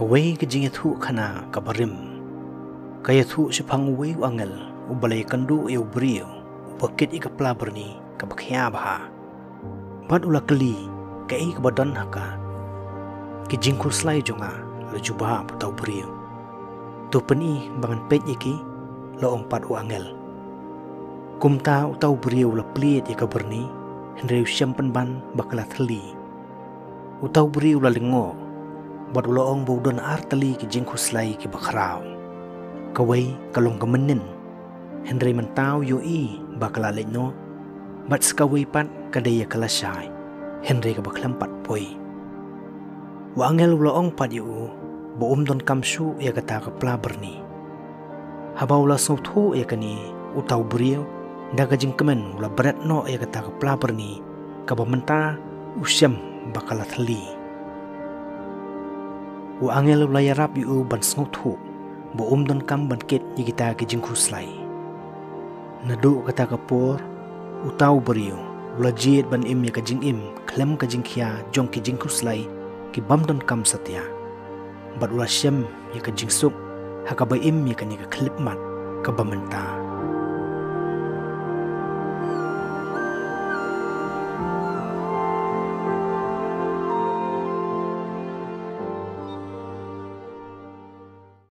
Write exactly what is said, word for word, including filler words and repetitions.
Kawei ka jingïathuhkhana kaba rim ka ïathuh shaphang uwei u angel uba la ïakynduh ïa u briew uba kit ïa ka pla byrni kaba khia bha, bad u la kylli, kaei kaba don ha ka. Ki jingkhuslai jong nga la jubab uta u briew. To pyni ba ngan peit ïa ki, la ong pat u angel. Kumta uta u briew u la plied ïa ka byrni, hynrei u shem pynban ba ka la thylli. Uta u briew u la lyngngoh bad u la ong ba u don ar tylli ki jingkhuslai kiba khraw. Kawei ka long ka mynnin, hynrei mynta u ïohi ba ka la leit noh, bad sa kawei pat ka dei ïa ka lashai, hynrei kaba khlem pat poi. U angel u la ong pat ïa u ba um donkam shuh ïa kata ka pla byrni. Haba u la sngewthuh ïa kane, uta u briew da ka jingkmen u la bret noh ïa kata ka pla byrni kaba mynta u shem ba ka la thylli. U angel u la ïarap ïa u ban sngewthuh ba um donkam ban kit ïa kita ki jingkhuslai. Naduh kata ka por, uta u briew u la jied ban im ïa ka jingim khlem ka jingkhia jong ki jingkhuslai ki bym donkam satia, bad u la shem ïa ka jingsuk ha kaba im ïa kane ka khyllipmat kaba mynta.